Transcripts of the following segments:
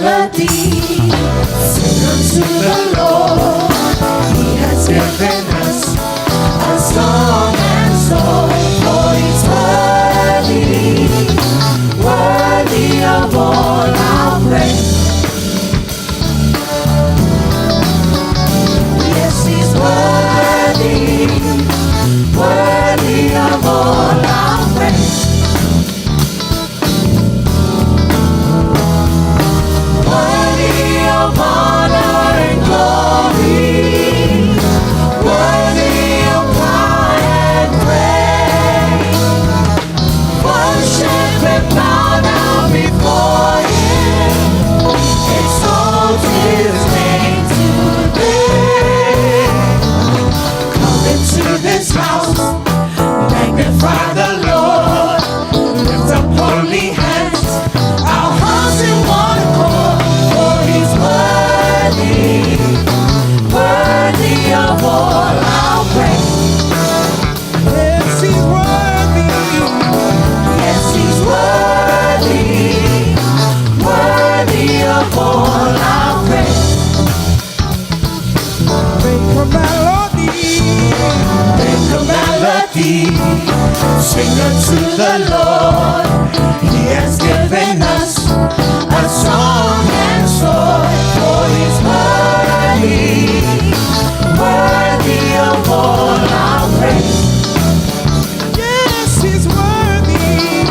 melody, sing unto the Lord. He has given us a song and song, for he's worthy, worthy of all our praise. Yes, he's worthy, worthy of all our praise. Worthy of honor and glory, worthy of power and praise. Worship and bow down before Him. Exalt His name today. Come into this house, magnify the Lord. Lift up holy hands, our hearts in one accord. For He's worthy, worthy of all our praise. Yes, he's worthy. Yes, He's worthy, worthy of all our praise. Make a melody. Make a melody, sing unto the Lord. He has given us a song and song, for He's worthy, worthy of all our praise. Yes, he's worthy.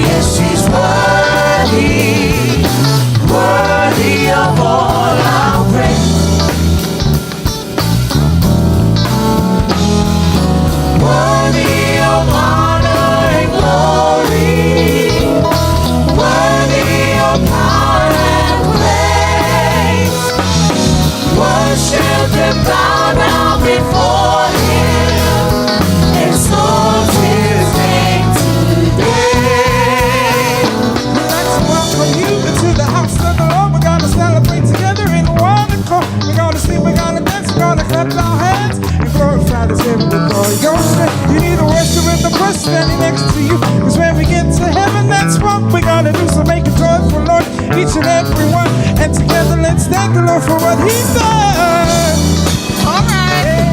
Yes, He's worthy, worthy of all our praise. Worthy of honor and glory, worthy of power and praise. Worship and bow down before Him, exalt His name today. We'd like to welcome you into the house of the Lord. We're gonna celebrate together in one accord. We're gonna sing, we're gonna dance, we're gonna clap our hands and glorify the Savior with all your strength. You need to worship with the person standing next to you. 'Cause when we get to heaven, that's what we're gonna do. So make a joyful Lord, each and every one. And together let's thank the Lord for what He's done. All right.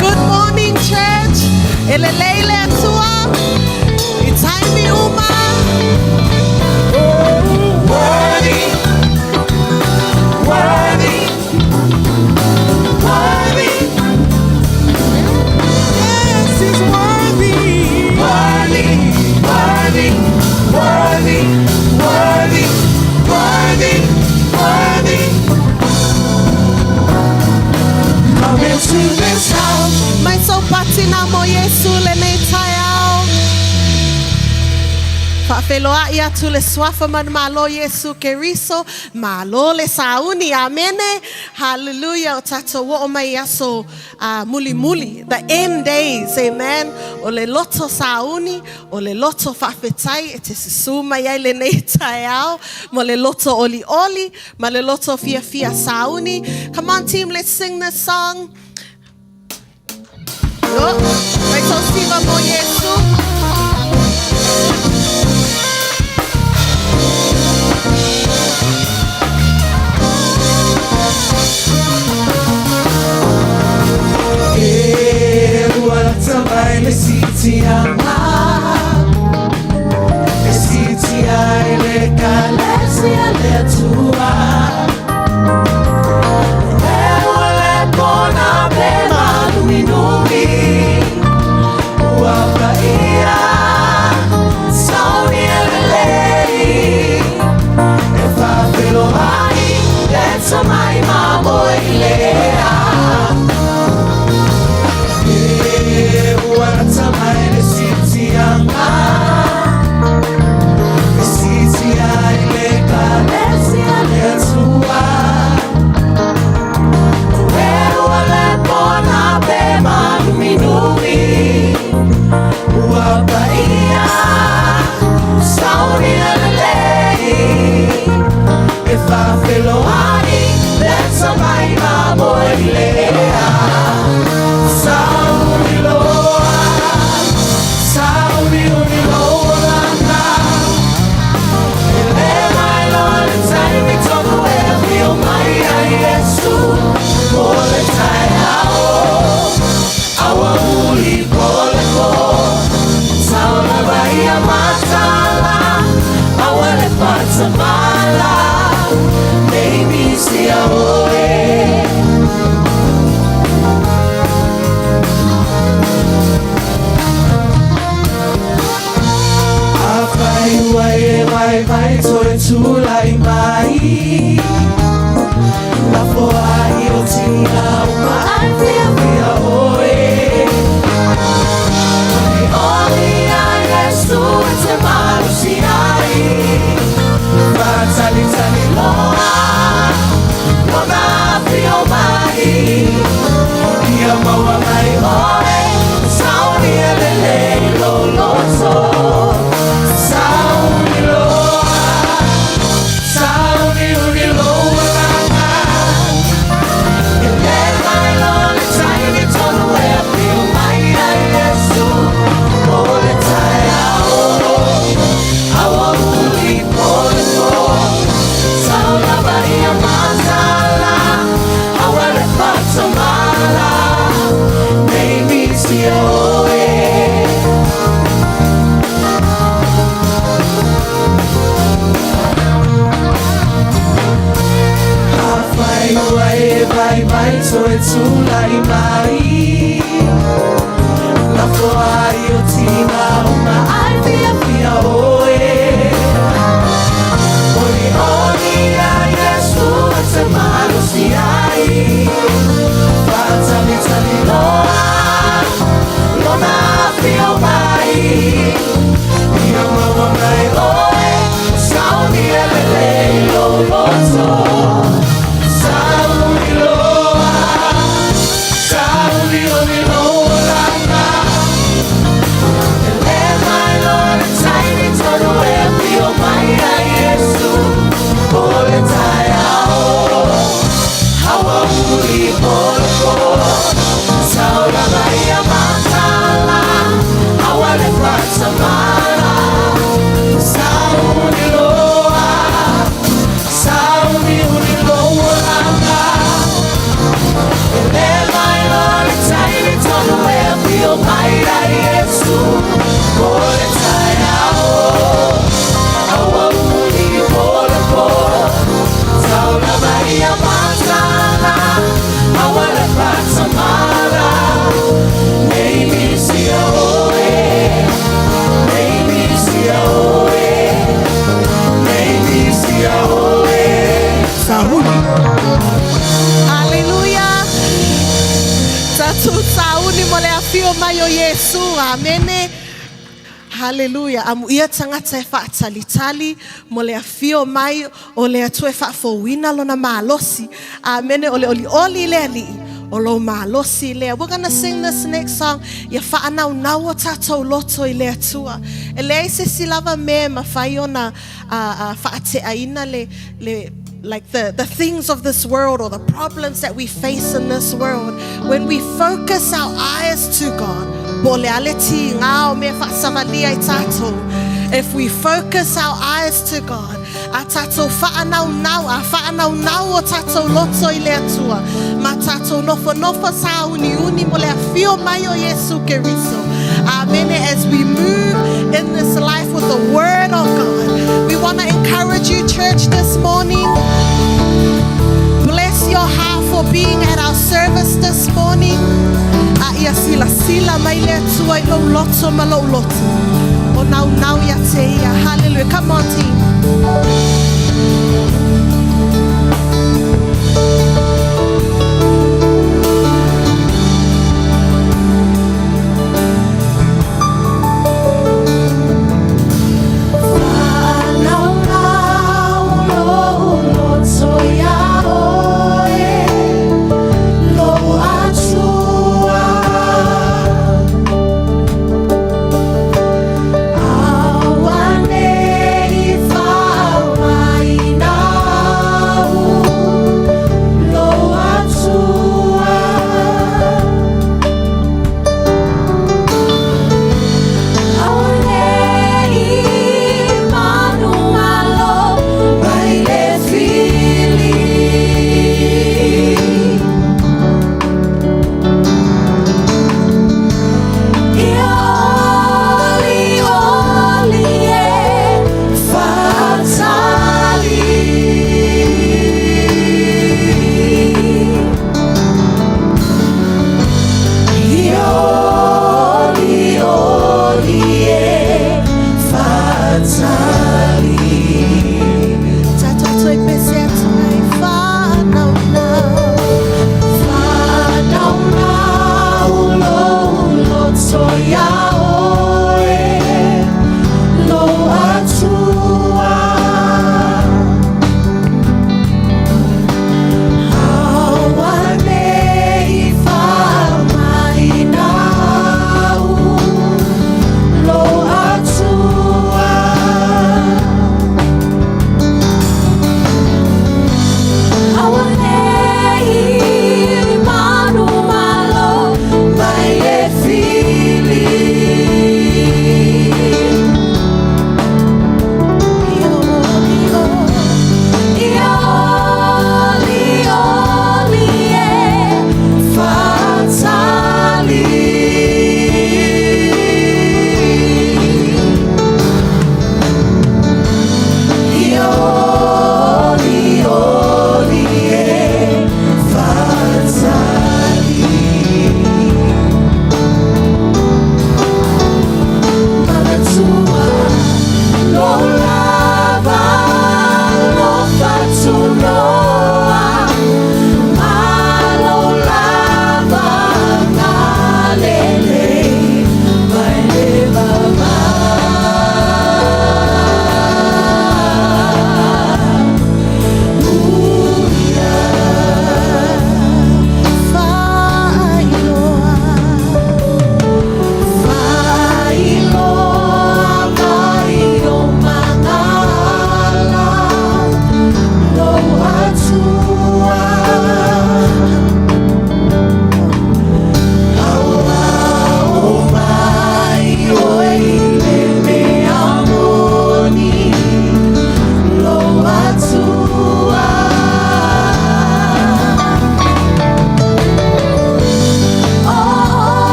Good morning, church. Elelei le Atua. I taimi uma. Worthy, worthy, worthy, Yes, He's worthy. Worthy, worthy, worthy, worthy, worthy, worthy. Come into this house. Mai sau patina mo Yesu lenei taeao. Faafeiloai atu le suafa manumalo Iesu Keriso, malo le sauni, amene, hallelujah, o tatou oo mai aso mulimuli, the end days, amen, o le loto sauni, o le loto faafetai, e te susu mai ai lenei taeao, mo le loto olioli, ma le loto fiafia sauni. Come on, team, let's sing this song. Yo, mai sau siva mo Iesu. E ua lata mai le sitiaga, e sitia ai le Ekalesia le Atua. E ua le pona pe mānuminumi, ua paia sauni e lelei, e faafeiloai le tamai mamoe lea. E ua lata mai le sitiaga, e sitia ai le Ekalesia le Atua. Fatamala, nei misia oe. Afai ua e vaivai toe tulai mai, lafo ai o tiga uma ai fiafia oe. Olioli a Iesu e te malosi ai, faatalitali loa lona afio mai, ia maua mai oe, sauni e lelei lou loto. Sauni loa, sauniuni lou agaga. E lē mai loa le taimi tonu e afio mai ai Iesu o le taeao, aoauli po le po. Tau lava ia mataala, aua le faatamala, nei misia oe. Afai ua e vaivai toe tulai mai, lafo ai o tiga uma ai fiafia oe. Olioli a Iesu e te malosi ai, faatalitali loa lona afio mai, ia maua mai oe, sauni e lelei lou loto. Sauni loa, sauniuni lou agaga. E lē mai loa le taimi tonu e afio mai ai Iesu o le taeao, aoauli po le po. Tau lava ia mataala, aua le faatamala, sauni loa, sauniuni lou agaga. E lē mai loa le taimi tonu e afio mai ai Iesu o le taeao, aoauli po le po. Tau lava ia mataala, aua le faatamala, nei misia oe, nei misia oe, nei misia oe. Sauni. Hallelujah. Tatou sauni mo le afio mai o Iesu. Amene. Hallelujah. Amuia tagata e faatalitali mo le afio mai o le Atua e faafouina lona malosi. Amene. O le olioli le Alii o lou malosi lea. We're gonna sing this next song. Ia faanaunau o tatou loto i le Atua. E leai se isi lava mea e mafai ona faateaina le, le like the things of this world or the problems that we face in this world. When we focus our eyes to God, po o le a le tiga o mea faasavalia i tatou. If we focus our eyes to God, a tatou faanaunau, a faanaunau o tatou loto i le Atua, ma tatou nofonofo sauniuni mo le afio mai o Iesu Keriso. Amene. As we move in this life with the Word of God, we want to encourage you, church, this morning. Bless your heart for being at our service this morning. A ia silasila mai le Atua i lou loto ma lou loto. O naunau ia te ia. Hallelujah. Come on, team. Faanaunau lou loto ia oe, lou Atua. Aua ne i faamagalo.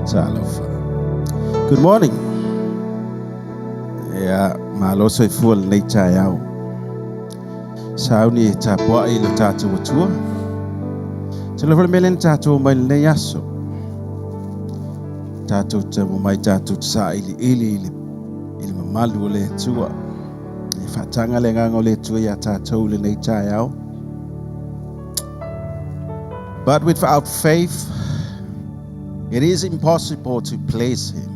Talofa. Good morning. Ia, malo soifua lenei taeao. Sauni e tapuai i lo tatou Atua. Talofa le mea lea na tatou omai lenei aso. Tatou te omai tatou te sailiili i le, i le mamalu o le Atua. E faataga le agaga o le Atua iā tatou i lenei taeao. But without faith, it is impossible to please him.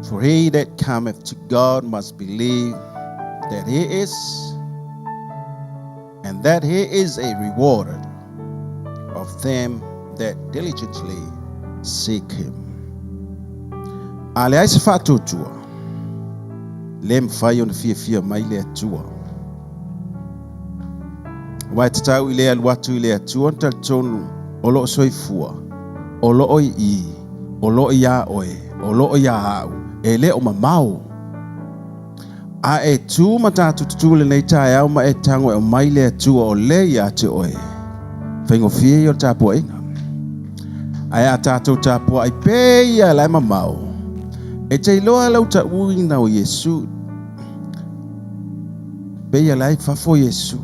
For he that cometh to God must believe that he is, and that he is a rewarder of them that diligently seek him. A leai se faatuatua, le mafai ona fiafia mai le Atua. Aua e tatau i le alu atu i le Atua ona talitonu o lo o soifua, o lo o i i, o lo o iā oe, o lo o iā au, e le o mamao. A e tu ma tatou tutū lenei taeao ma e tago e aumai le Atua o lea ia te oe, faigofie ia o le tapuaiga. Ae a tatou tapuai pea ia la e mamao, e te iloa lau tauina o Iesu, pei la e i fafo Iesu.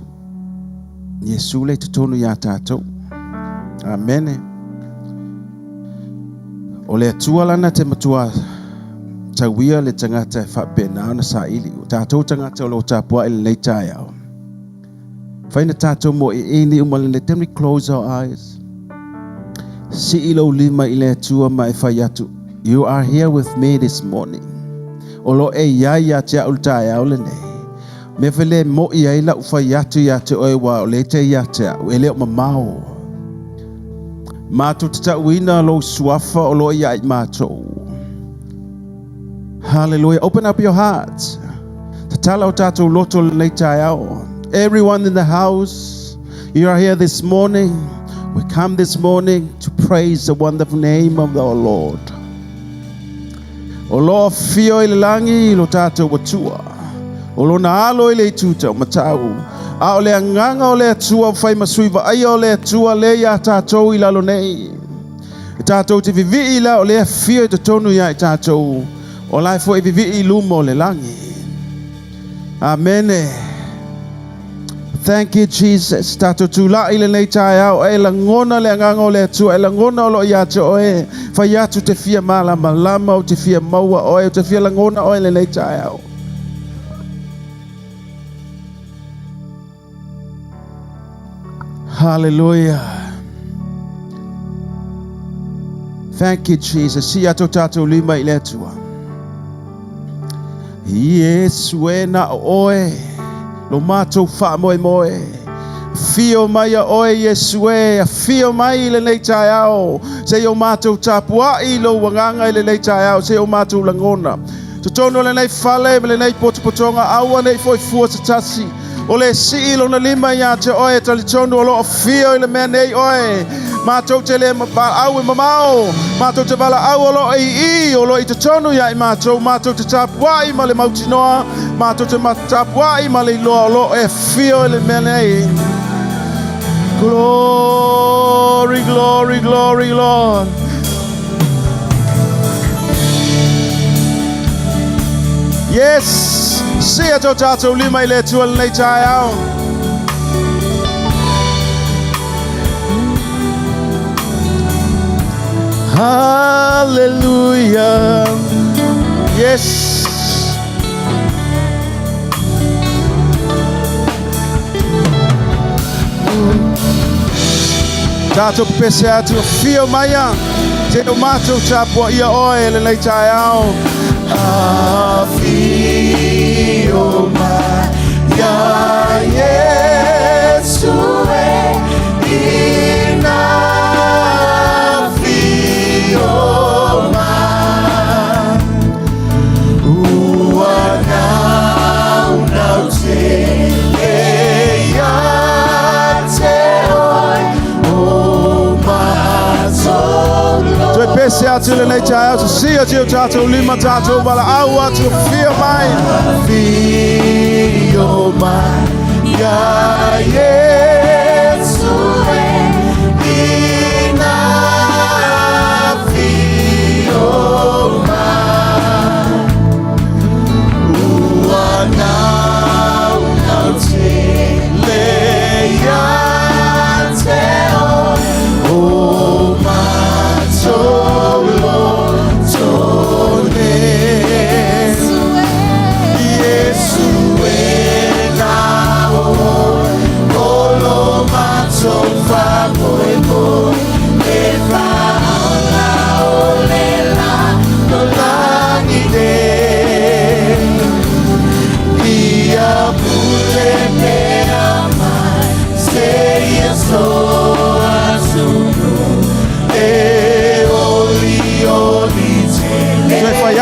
Iesu lea i totonu iā tatou. Amene. O le Atua lana te matua tauia le tagata e faapena ona saili. O tatou tagata o lo o tapuai lenei taeao. Fai na tatou moeeeni uma lenei. Then we close our eyes. Sii lou lima i le Atua ma e fai atu. You are here with me this morning. O lo e iai ia te au le taeao lenei. Mea foi le mo'i ai la'u fai atu ia te oe ua o lea e te ia te a'u, e le o mamao. Matou te ta'uina lou suafa o lo o ia i matou. Hallelujah. Open up your hearts. Tatala o tatou loto lenei taeao. Everyone in the house, you are here this morning. We come this morning to praise the wonderful name of our Lord. O lo o afio i le lagi lo tatou Atua. O lona alo i le itu taumatau. A o le agaga o le Atua ua fai ma sui vaaia o le Atua lea iā tatou i lalo nei. E tatou te vivii la o le afio i totonu iā i tatou, o la e foi vivii i luma o le lagi. Amene. Thank you Jesus. Tatou tulai lenei taeao e lagona le agaga o le Atua, e lagona o lo o ia te oe. Fai atu te fia malamalama, ou te fia maua oe, ou te fia lagona oe lenei taeao. Hallelujah. Thank you Jesus. Sii atu tatou lima i le Atua. Iesu e na o oe, lo matou faamoemoe. Afio mai a oe Iesu e, afio mai i lenei taeao. Se i o matou tapuai i lou agaga i lenei taeao, se i o matou lagona. Totonu o lenei fale ma lenei potopotoga, aua ne i foi fua se tasi. O le sii lona lima ia te oe, e talitonu o lo o afio i le mea nei oe. Matou te le valaau e mamao, matou te valaau o lo o i i, o lo o i totonu ia i matou, matou te tapuai ma le mautinoa, matou te tapuai ma le iloa o lo o e afio i le mea nei. Glory, glory, glory, Lord. Yes! Sii atu o tatou lima i le Atua lenei taeao. Hallelujah. Yes. Tatou pepese atu, afio mai a te o matou tapuaia oe i lenei taeao. Afio mai ia Iesu e ina afio mai ua naunau tele ia te oe o matou Toe pese atu lenei taeao, sii atu o tatou lima tatou valaau atu, afio mai. Afio mai ia Iesu e ina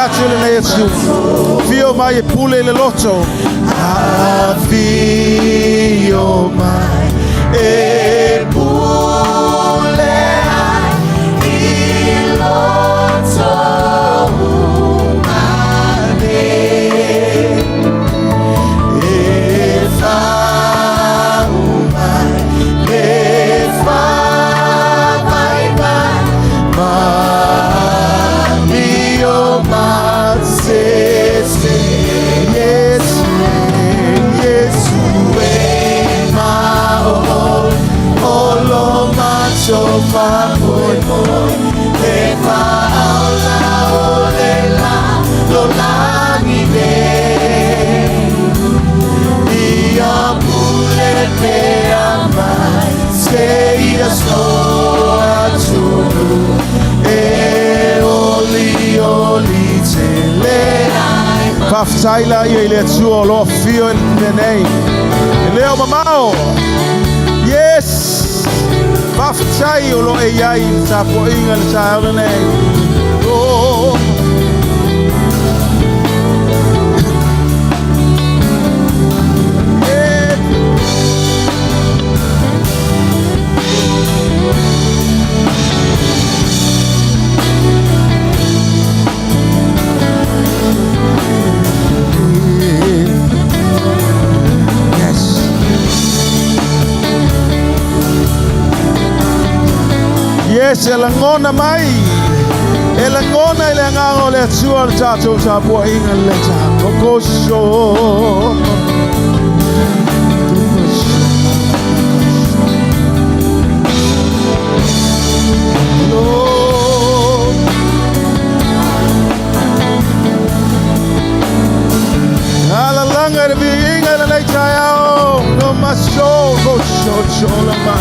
atu lenei aso. Afio mai e pule i le loto. Afio mai e pule ai i loto umane. E faaumai le faavaivai ma amio masese. Iesu e, Iesu e ma o o lo matou faamoemoe le faaola o le lalolagi nei. Ia pule pea mai seia so atunuu e olioli tele ai. Faafetai laia i le Atua o lo o afio i le mea nei. E le o mamao. Yes! Faafetai o lo o e i ai i le tapuaiga i le taeao lenei. Oh. Yeah. Yes. Yes, e lagona mai. E lagona i le agaga o le Atua le tatou tapuaiga le takokoso. Lord. Alalaga i le viiga i lenei taeao. No maso, go so, so, la ma.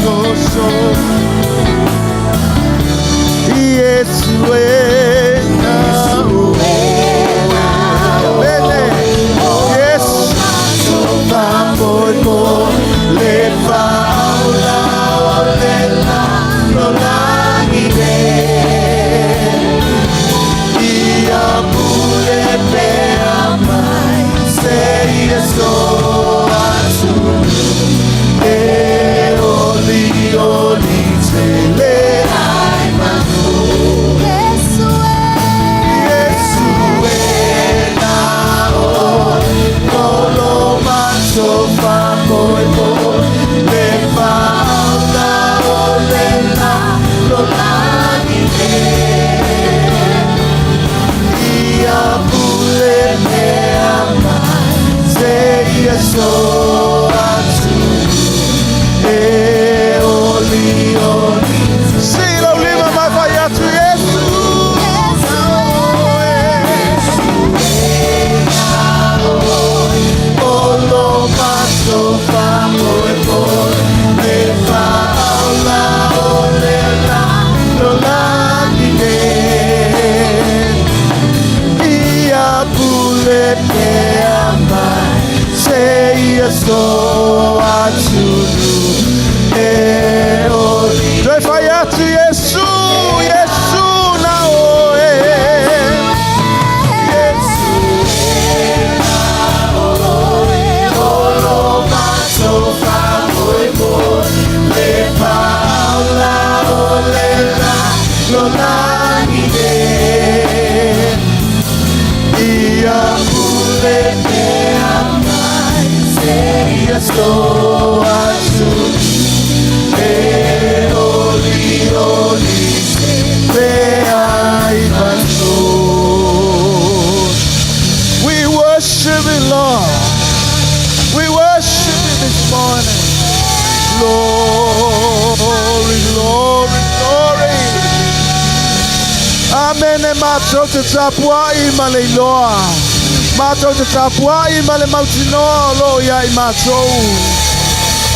Go so. Iesu e na Amene. Yes. Faamoemoe le faaola o le lalolagi nei. Ia pule pea mai seia so atunuu e olioli tele ai manu. Iesu Iesu e na oe o lo matou faamoemoe le faaola o le lalolagi nei. Ia pule pea mai seia so atunuu e olioli. Sii lou lima ma e fai atu Iesu. O lo matou faamoemoe le faaola o le lalolagi nei. Ia pule pea mai seia so atunuu e oli. Toe fai atu Iesu, Iesu na oe. Iesu o lo matou faamoemoe le faaola o le lalolagi nei. Ia pule pea mai seia so atunuu e olioli tele ai manu. We worship you, Lord. We worship you this morning. Glory, glory, glory. Amene matou te tapuai ma le iloa. Matou te tapuai ma le mautinoa o lo o ia i matou.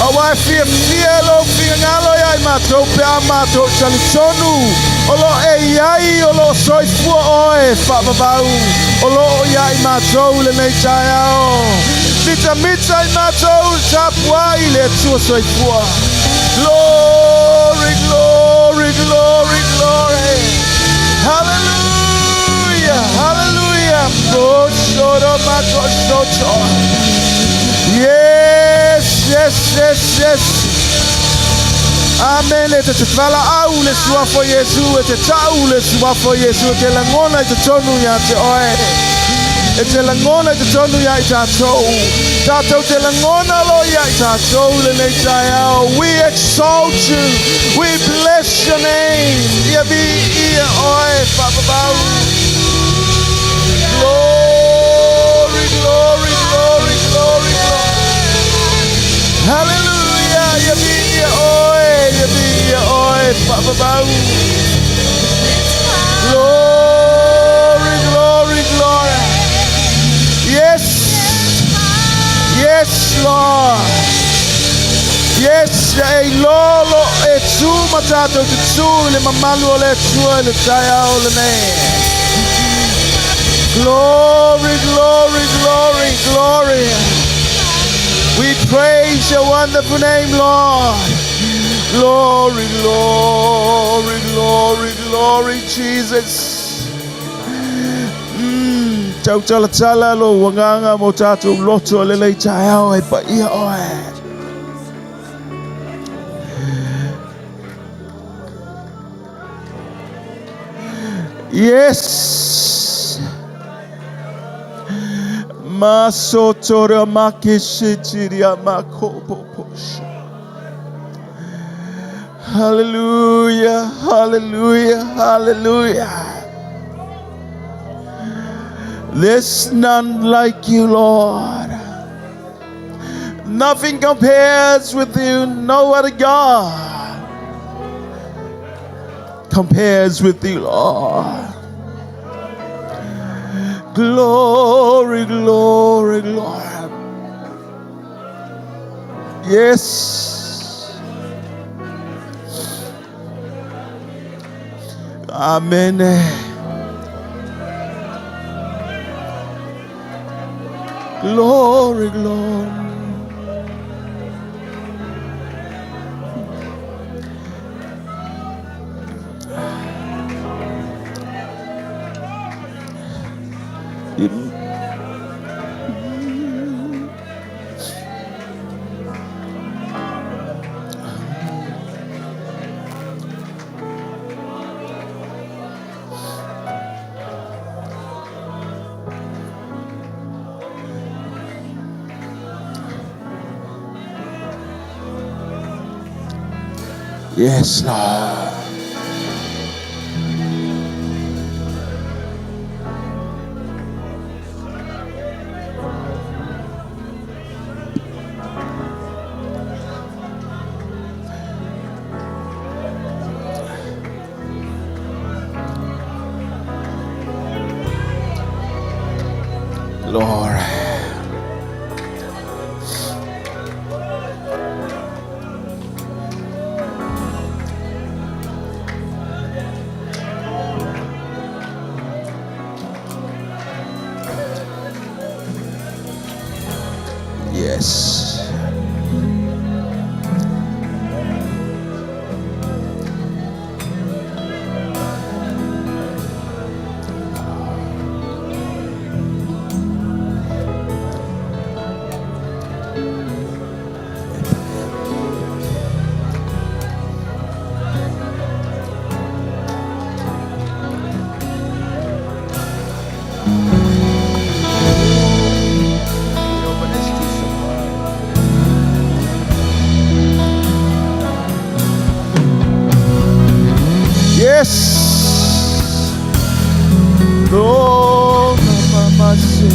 Auā e fiafia lou finagalo ia i matou pe a matou talitonu o lo o e i ai, o lo o soifua oe faavavau, o lo o ia i matou i lenei taeao. Mitamita i matou tapuai le Atua soifua. Glory, glory, glory, glory. Hallelujah, hallelujah. Oh, soro mato soto. Yes, yes, yes, yes. Amene. E te valaau le suafa o Iesu, e te ta'u le suafa o Iesu, e te lagona i totonu iā te oe. E te lagona i totonu iā i tātou. Tātou te lagona lo iā i tātou lenei taeao. We exalt you. We bless your name. Ia viia oe faavavau. Glory, glory, glory, glory, glory. Hallelujah. Ia viia oe, ia viia oe faavavau. Glory, glory, glory. Yes. Yes, Lord. Yes, ia e iloa lo e tu ma tātou te tū i le mamalu o le Atua i le taeao lenei. Glory, glory, glory, glory. We praise your wonderful name, Lord. Glory, glory, glory, glory, Jesus. Tautalatala lou agaga mo tātou loto i lenei taeao e paia oe. Yes. Masotora makeshitiria makopoposha. Hallelujah, hallelujah, hallelujah. There's none like you, Lord. Nothing compares with you. No other God compares with you, Lord. Glory, glory, glory. Yes. Amen. Glory, glory. Yes, Lord. Lord. Yes. Yes. Oh, mama, so.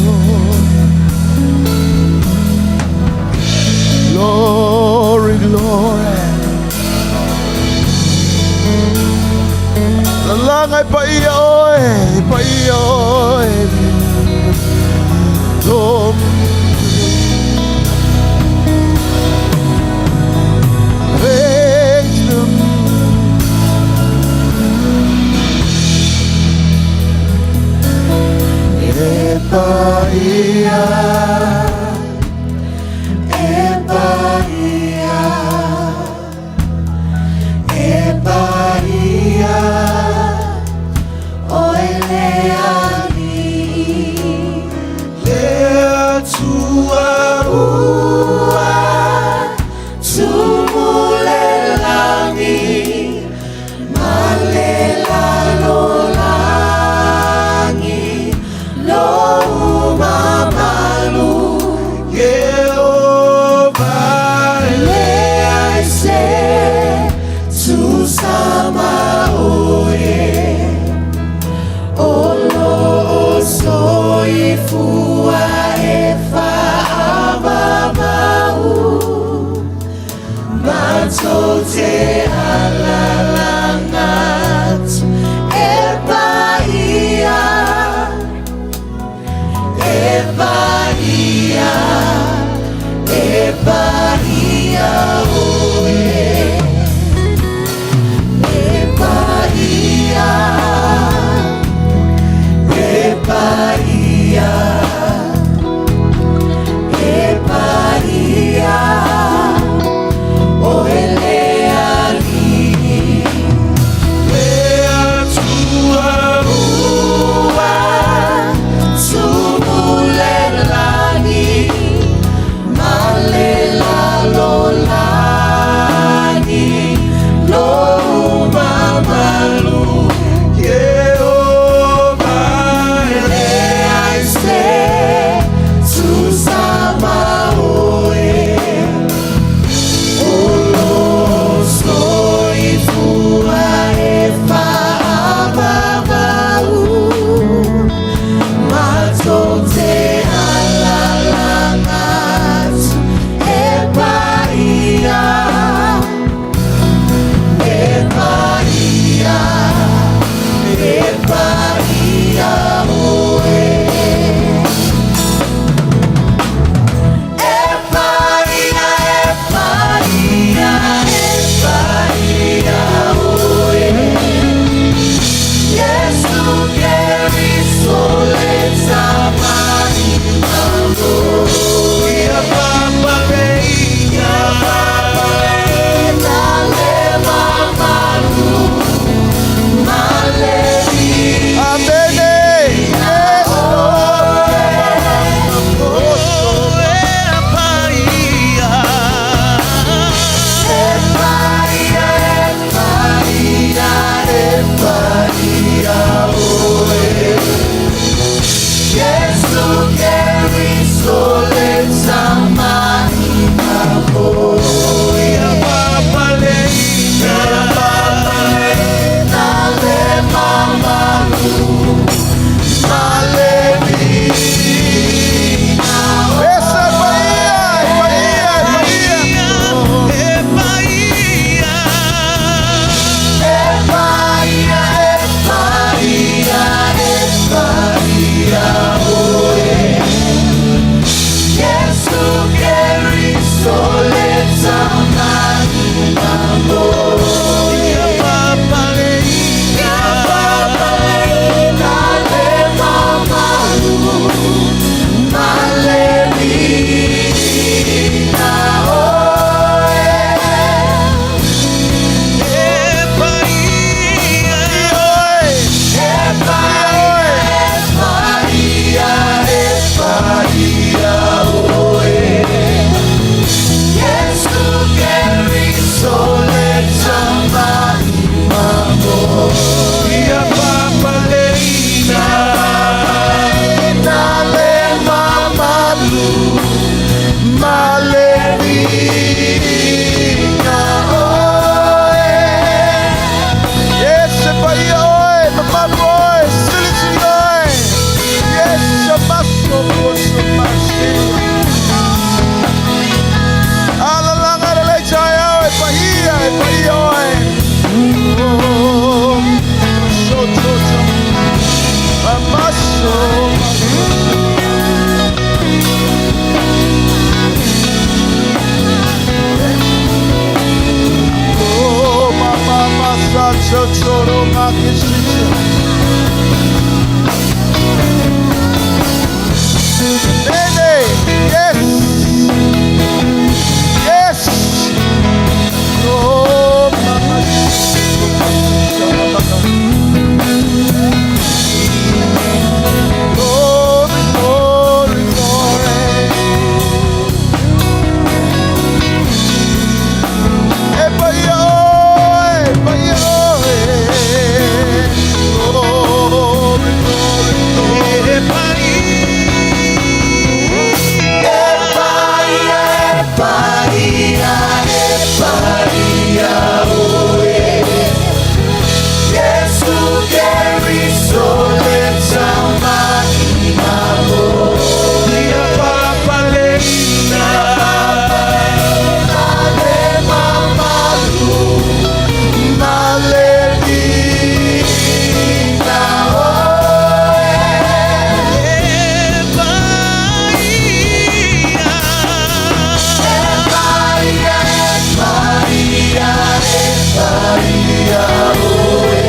Paia oe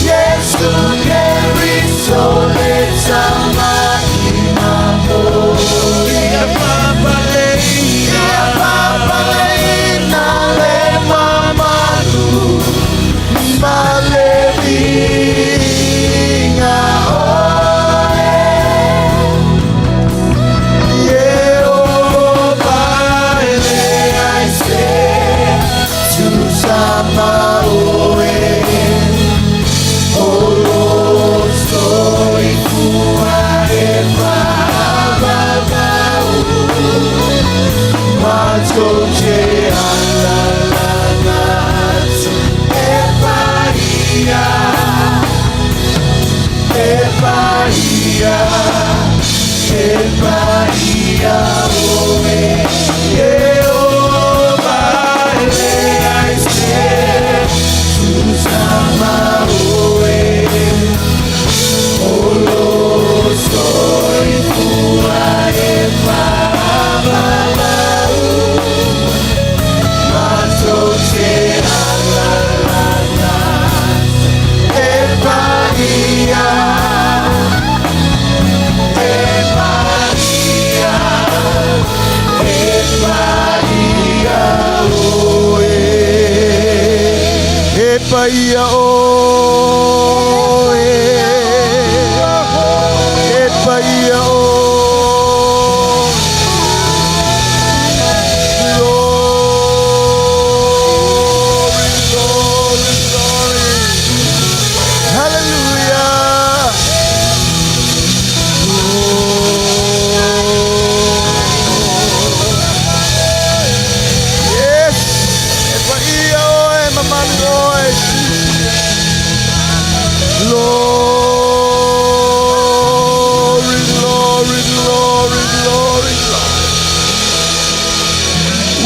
Yesu Keriso le tamaina mo Ia papaleina Ia papaleina le mamalu Ma le viiga oe Yehova e leai se tusa ma oe O lo soifua e faavavau Matou te alaala atu e paia E paia E paia oe Yehova e leai se tusa ma oe O lo soifua e faavavau Matou te alaala e paia E paia E paia oe E paia oe E paia oe Glory, glory, glory. Hallelujah. Yes. E paia oe, mamalu oe. Glory, glory, glory, glory, glory.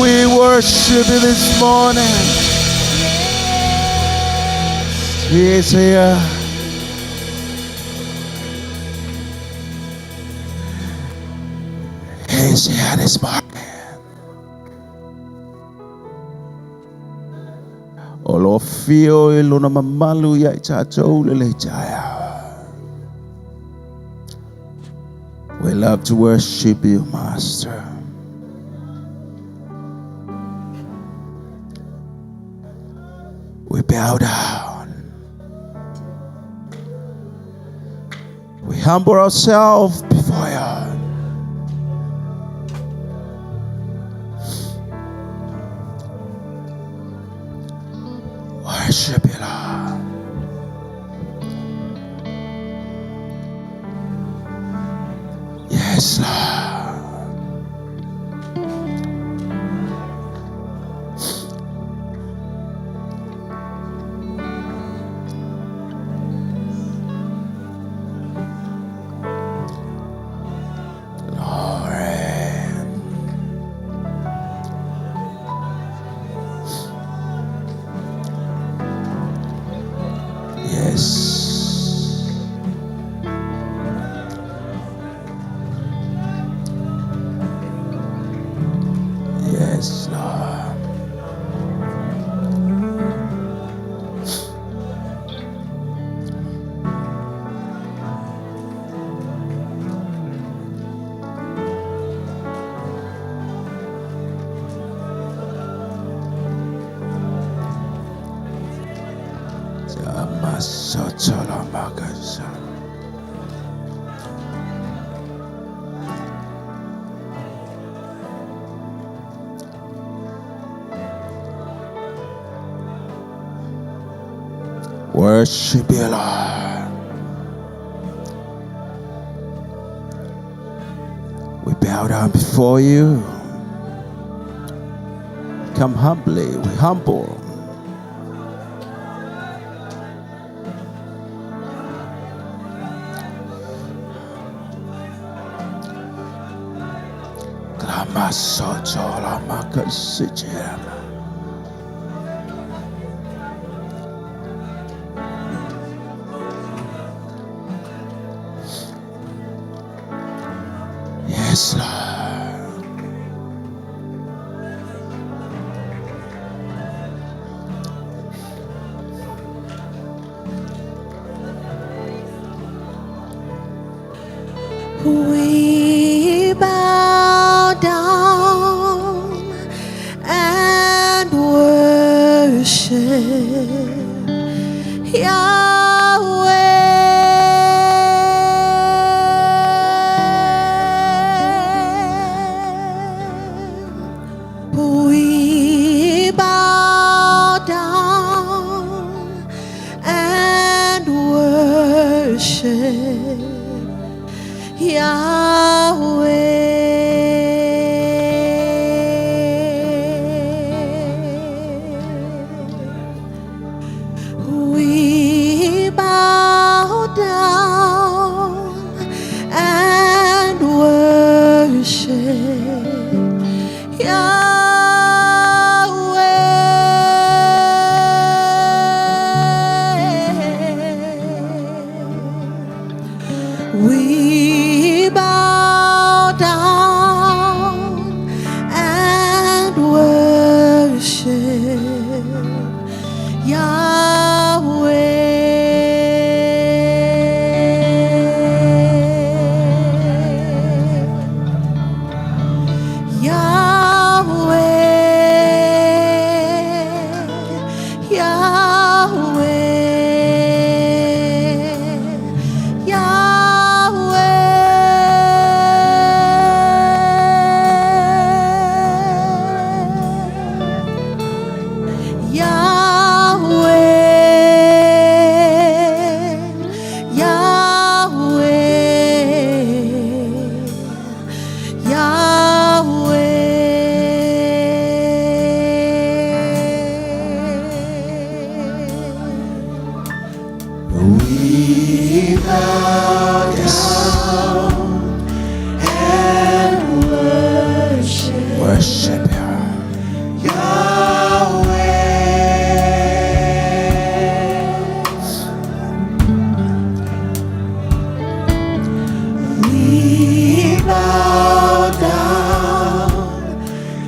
We worship you this morning. He is here. He is here this morning. O lo afio i lona mamalu ia i tatou i lenei taeao. We love to worship you, Master. We bow down. We humble ourselves before you. Worship you, Lord. Yes, Lord. Glory. Yes. Yes, Lord. Tamasotolamakasa. Worship you, Lord. We bow down before you. Come humbly, we humble. Klamasotolamakasichema. Yes, Lord. Yahweh, Yahweh, Yahweh. Yahweh, Yahweh, Yahweh. We bow down and worship Worship her. Yahweh. We bow down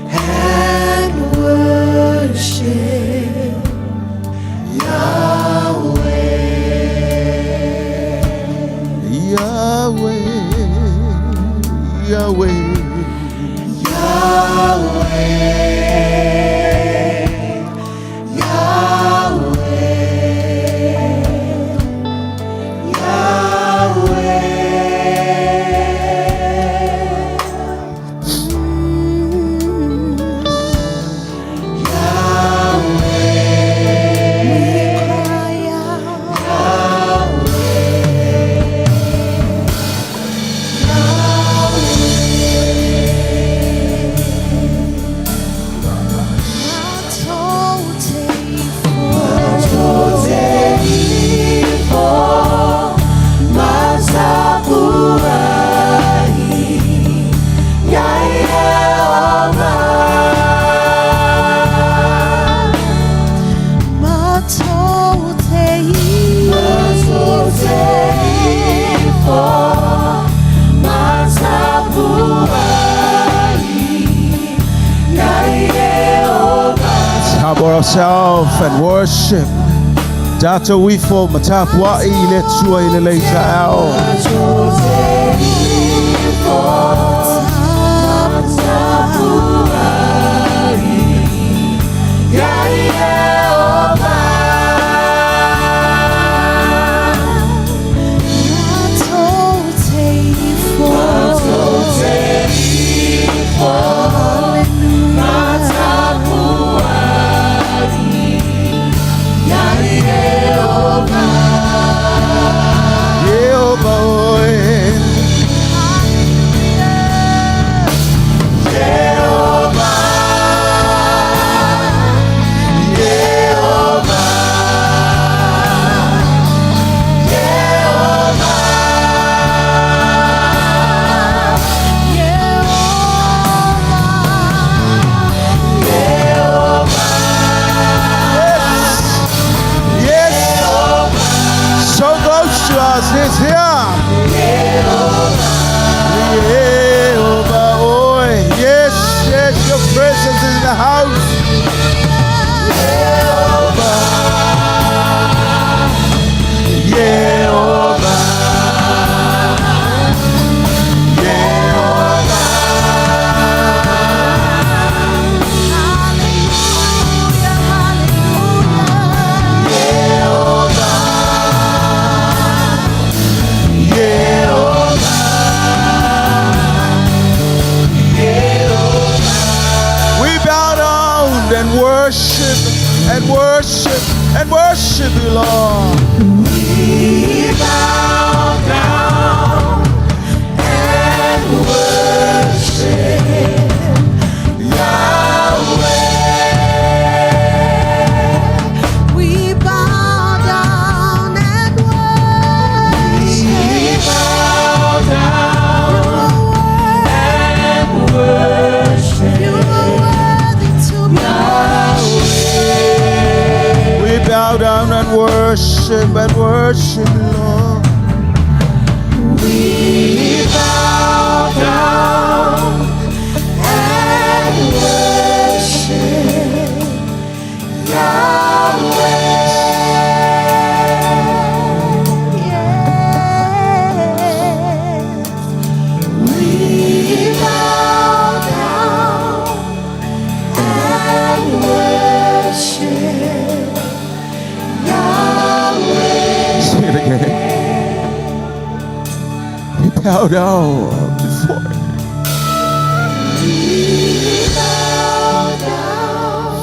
and worship Yahweh. Yahweh, Yahweh. Yahweh, Yahweh, Yahweh. We cry out. Let's humble ourselves and worship. Tatou ifo ma tapua'i i le Atua i lenei taeao. Jehovah, oe. Yes. So close to us. He's here. Jehovah, oe. Yes, yes, your presence is in the house. Jehovah. Jehovah. Jehovah. We bow down and worship and worship and worship you, Lord. We bow down and worship Yahweh. We bow down and worship. We bow down and worship You are worthy to be We bow down and worship you, Lord. We bow down and worship Yahweh. Yes. We bow down Bow down before him. We bow down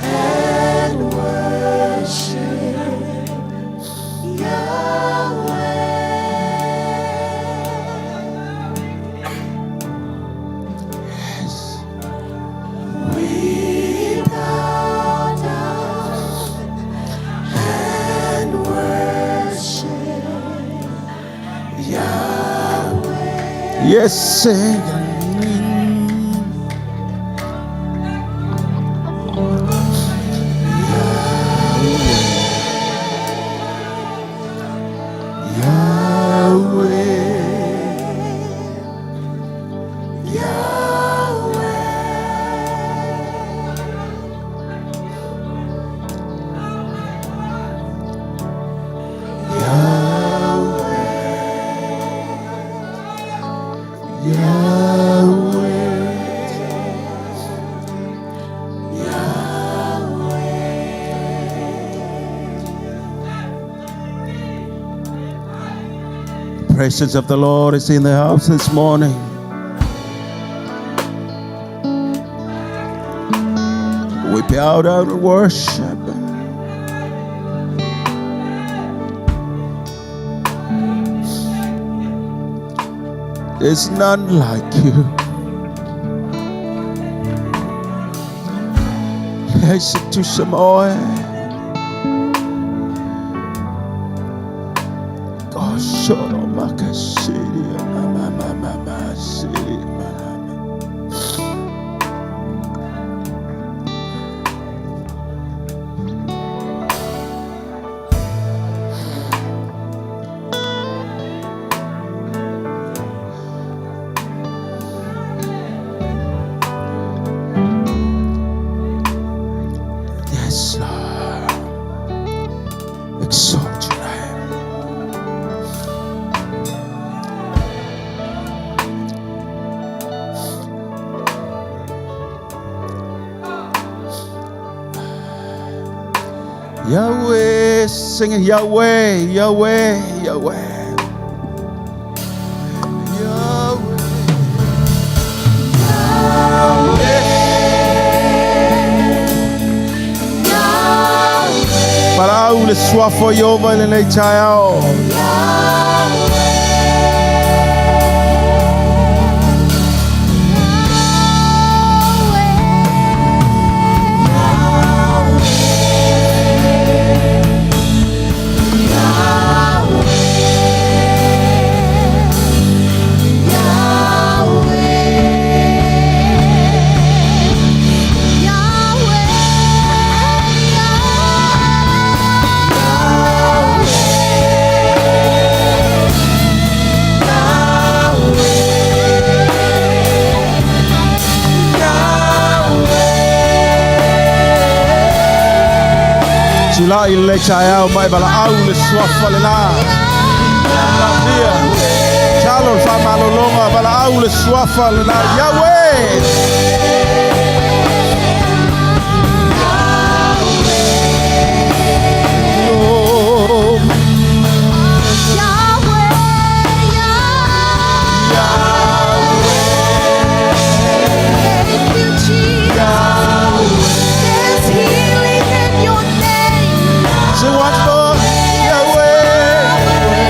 and worship Yahweh. Yes. We bow down and worship Yahweh. Yes, sing. Yahweh. Presence of the Lord is in the house this morning. We bow down and worship. There's none like you. Yes, to some oil. Yes, Lord. Exalt your name. Yahweh, sing it, Yahweh, Yahweh, Yahweh. Yahweh. Parau le suafo Iova i lenei taeao. Tulai i lenei taeao mai valaau le suafa lena. Lavia. Talo le faamalologa valaau le suafa lena. Yahweh. Oh, Sing once more. Yahweh.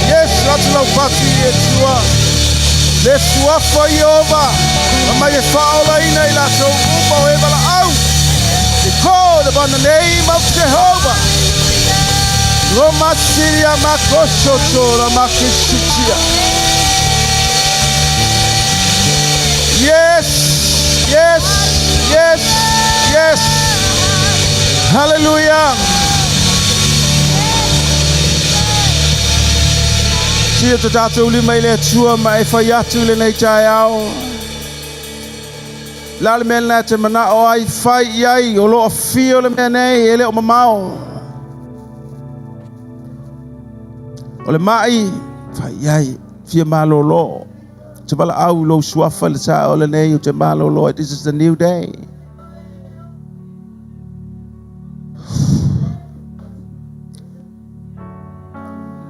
Yes, atu lau fati e tua. Le suafa Iova. A mai e whaolaina i latou uma o e valaau. They called upon the name of Jehovah. Roma Siria Makoshoto Ramakishitia. Yes, yes, yes, yes. Hallelujah. Sia te tātou lima i le atua ma e whai atu le nei taeao. La le mea lena te mana o ai whai i ai o loo fio le mea nei e le o mamao. O le mai, fai i ai, fia malolo. Ou te valaau i lou suafa i le taeao lenei, ou te malolo ai. This is the new day.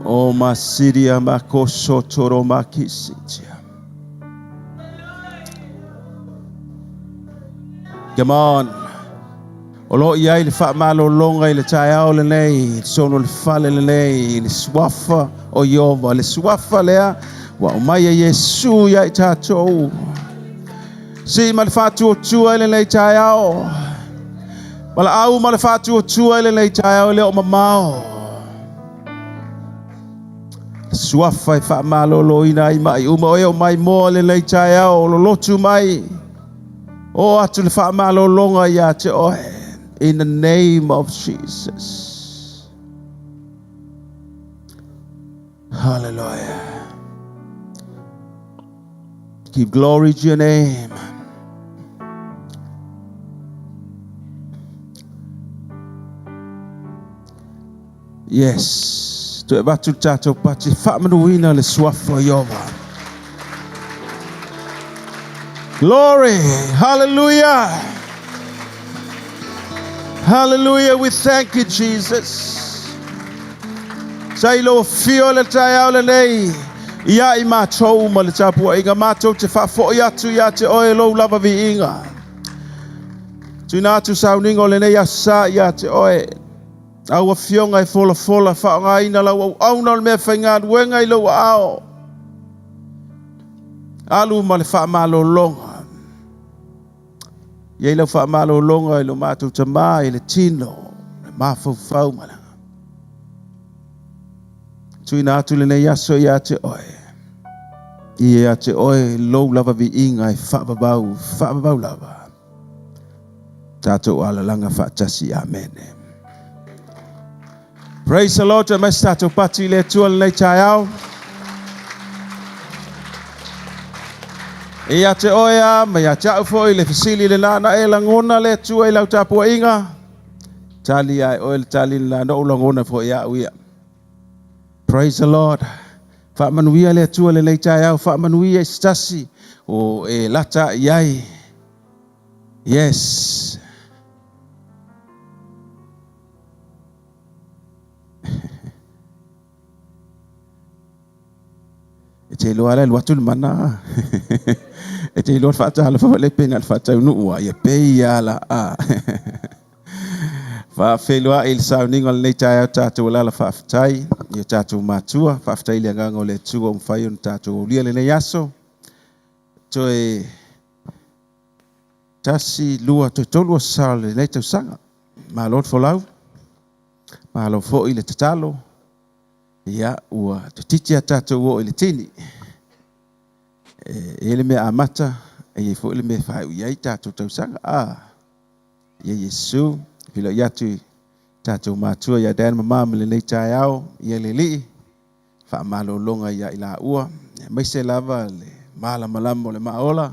O Masiria makoso toro makisitia. Come on. O lo o i ai le faamalologa i le taeao lenei, i totonu o le fale lenei, i le suafa o Ieova, le suafa lea ua aumai e Iesu ia i tatou. Sii ma le faatuatua i lenei taeao. Valaau ma le faatuatua i lenei taeao e le o mamao. Le suafa e faamaloloina ai mai uma o e o mai moa lenei taeao, o lolotu mai. Oo atu le faamalologa ia te oe. In the name of Jesus. Hallelujah. Give glory to your name. Yes. Toe avatu le tatou pati faamanuina le suafa o Ieova. Glory. Hallelujah. Hallelujah. We thank you, Jesus. Sa i lou afio le taeao lenei. Ia i matou ma le tapuaiga matou te faafoi atu ia te oe lou lava viiga. Tuina atu sauniga o lenei aso sa ia te oe. Lau Afioga e folafola, faaaogaina lau auauna o le mea faigaluega i lou aao. Alu ma le faamalologa. I ai lau faamalologa i lo matou tamā i le tino, le mafaufau ma le tuuina atu lenei aso ia te oe. Ia te oe lou lava viiga e faavavau, faavavau lava. Tatou alalaga faatasi. Amene. Praise the Lord. Toe mai se tatou pati i le Atua lenei taeao. E ia te oe a, ma ia te au foi le fesili lena na e lagona le Atua i lau tapuaiga. Tali ai oe le tali lena na ou lagona foi au ia. Praise the Lord. Faamanuia le Atua lenei taeao, faamanuia i se tasi o e lata i ai. Yes. E te iloa le alu atu le mana. E te iloa le faatalofa foi le pe na o le faataunuu a ia pei a la a. Faafeiloai i le sauniga o lenei taeao tatou alaala faafetai i o tatou matua. Faafetai i le agaga o le Atua ua mafai ona tatou aulia lenei aso. Toe tasi, lua, toe tolu aso sa o lenei tausaga. Malo le folau, malo foi le tatalo. Ia, ua toeitiiti a tatou oo i le tini. E i ai le mea amata, e i ai foi le mea e faaiu i ai tatou tausaga. A, ia Iesu, feiloai atu i tatou matua ia Dan ma Mama i lenei taeao, ia le Alii, faamalologa ia i laua, aemaise lava le malamalama o le maaola,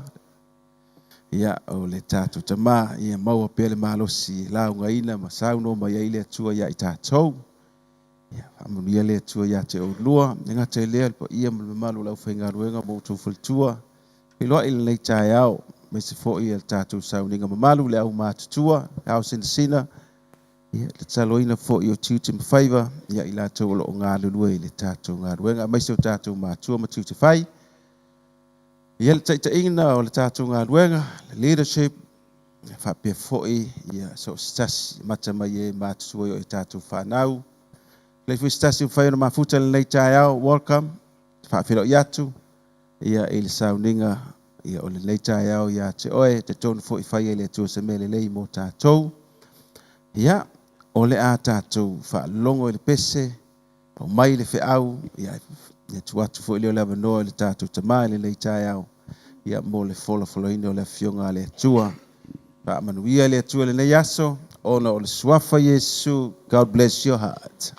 ia o le tatou tama, ia maua pea le malosi e laugaina ma saunoa mai ai le Atua ia i tatou. Ia faamanuia le Atua ia te oulua, e gata i lea le paia ma le mamalu o le aufaigaluega ma outou faletua, feiloai i lenei taeao, aemaise foi le tatou sauniga mamalu, le au matutua, le ao sinasina, Ia, le tataloina foi o tiute ma faiva ia i latou o lo o galulue i le tatou galuega, aemaise o tatou matua ma tiute fai. Ia, le taitaiina o le tatou galuega, le leadership, ia faapea foi ia so o se tasi, amata mai e matutua i o tatou fanau. Lei foi se tasi ua mafai ona mafuta i lenei taeao, welcome, faafeiloai atu ia i le sauniga ia o lenei taeao ia te oe, talitonu foi fai e le Atua se mea lelei mo tatou. Ia, o le a tatou faalogo i le pese, pau mai le feau, ia, ia tuu atu foi lea o le avanoa i le tatou tama i lenei taeao, ia mo le folafolaina o le Afioga a le Atua. Faamanuia le Atua i lenei aso, ona o le suafa Iesu. God bless your heart.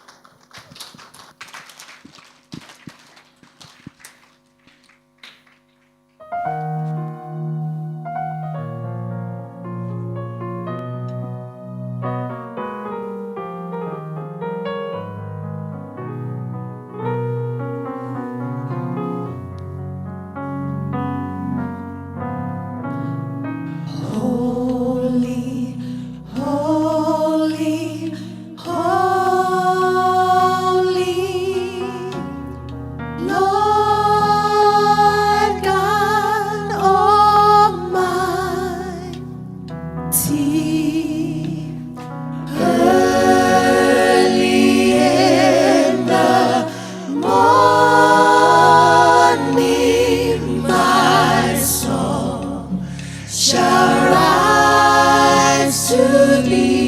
Ali.